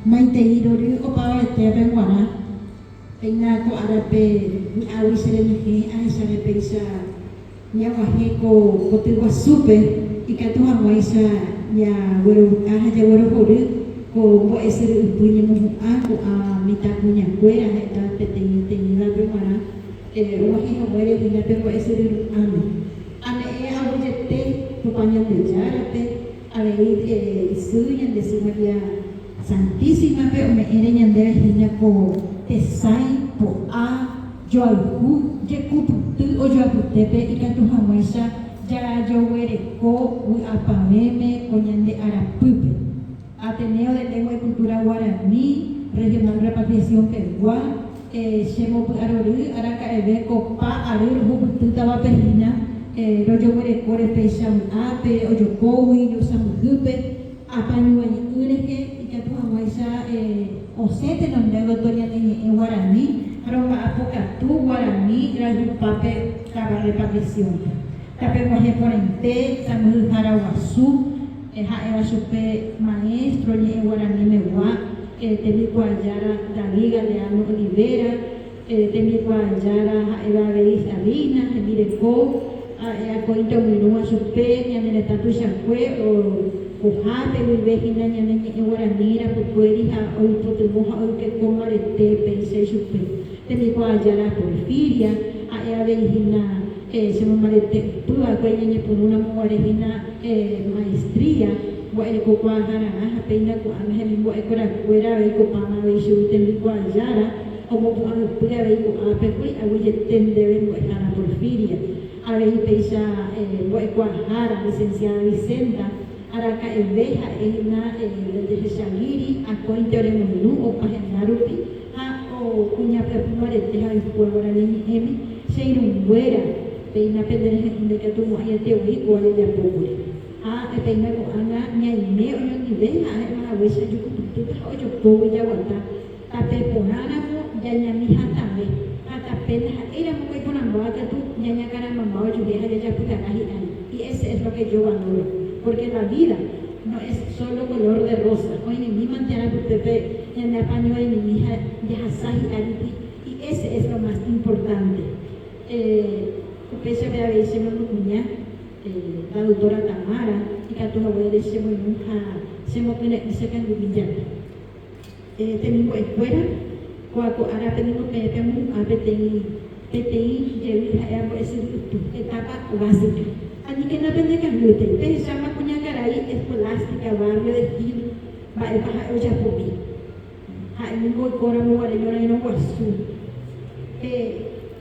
Maitei rory opavavetévape g̃uarã, péina ko árape vy'águi che renyhẽ ahecháre péicha ñag̃uahẽ ko koty guasúpe ikatu hag̃uáicha jaguerovy'a ha jaguerohory ko mbo'esyry ypy ñemohu'ã ko'ã mitãkuñakuéra heta peteĩ teĩvape g̃uarã og̃uahẽ haguére hína pe mbo'esyry ru'ãme. Ame'ẽ aguyjete Tupã Ñandejárape Avei isy, ñande sy María Santísima-pe ome'ẽre ñandéve hína ko tesãi, po'a, joayhu, jekupyty ojoapytépe ikatu hag̃uáicha jajoguereko vy'apavẽme ko ñande arapýpe. Ateneo de Lengua y Cultura Guaraní, Regional Repatriación pegua, Chembopy'arory araka'eve ko pa ary rohupytýtavape hína rojoguerekóre péicha vy'ápe, ojopógui, ñosãmbyhýpe, apañuai'ỹ rehe, ikatu hag̃uáicha osẽ tenonde gotyo ñane ñe'ẽ guarani ha romba'apokatu guarani rayhupápe táva repartición-pe. Tapeg̃uahẽ porãite sãmbyhyhára guasu ha'éva chupe maestro ñe'ẽ guarani megua, tembikuaajára David Galeano Olivera, tembikuaajára ha'éva avei Sabina, hembireko, ha'e akóinte omoirũva chupe ñane retã tuichakue ohohápe guive hína ñane ñe'ẽ guarani rapykuéri ha oipytyvõ ha oykeko mbarete péicha ichupe. Tembikuaajára Porfiria, ha'e avei hína chemombarete ypy va'ekue ñañepyrũ ramo guare hína maestría mba'erekokuaahararã ha péina ko'ág̃a hemimbo'ekuerakuéra avei kopáma avei chugui tembikuaajára omopu'ã ypy avei ko'ápe kuri aguyjete ndéve mbo'ehára Porfiria, avei péicha mbo'ekuaahára licenciada Vicenta, araka'eve ha'e hína ndojehechagíri akóinte oremoirũ opa henda rupi ha oñapyapy mbarete ha oikue guarani ñe'ẽme che irũnguéra péina pende rehe'ỹ ndaikatumo'ãiete voi kóva jajapókuri. Ha péina ko'ág̃a ñaime oñondive ha ha'éma haguéicha jukupytýpe ha ojopógui jaguata tape porãramo jañami hatãve, ha tape ndaha'éiramo ko iporãmbáva katu ñañakaramamba ojuhe ha jajapyhara hi'ári. Y ese es lo que yo valoro, porque la vida no es solo color de rosa, oĩmimi mante arapytépe ñande apañuãimimi ha jahasa hi'áripi, y ese es lo más importante. Upéichape avei che membykuña, la doctora Tamara, ikatu haguére chemoirũ ha chemokyre'ỹ che kangymi jave. Temimbo'ekuéra, kóa ko árape ningo peẽ pemohu'ã peteĩ peteĩ jey ha'e ambo'esyry ypy, etapa básica. Aníkena pende kangýtei, pehecháma kuñakarai Escolástica barrio de Gil mba'épa ha'e ojapomi. Ha'e ningo oikóramo guare ñorairõ guasu, pe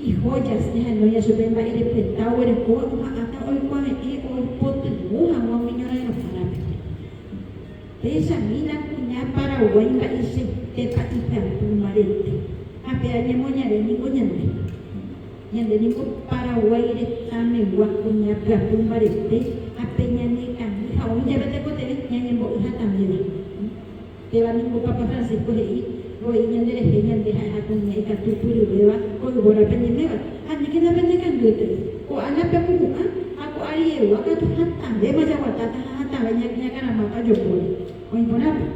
ijoyas ñahenóiva chupe mba'erepyeta oguerekóva oha'ãta oikuave'ẽ oipotyvõ hag̃ua umi ñorairõhárape. Pehechamína kuña Paraguái mba'eichaitépa ipyapu mbarete ha péva ñemoñare ningo ñande. Ñande ningo Paraguái retãmegua kuña pyapu mbarete ha pe ñane kangy ha oĩ jave tekotevẽ ñañembo'y hatãvéva. Péva ningo Papa Francisco he'i voi ñanderehe ñande ha'eha kuña ikatu pyryvéva ko yvórape ñeméva. Ha aníkena pene kangýtei. Ko'ág̃a pemohu'ã ha ko ariegua katu hatãvéma jaguatáta ha hatãve ñakarambáta ojopóre. Oĩ porãpa?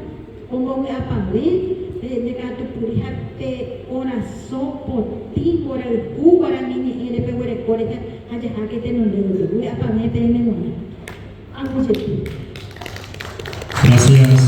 Ombovy'apavẽ pe ndekatupyry ha pe korasõ potĩ mborayhu guarani ñe'ẽre peguereko rehe ha jaháke tenonde gotyo. Vy'apavẽ peẽme g̃uarã. Aguyjety. Gracias.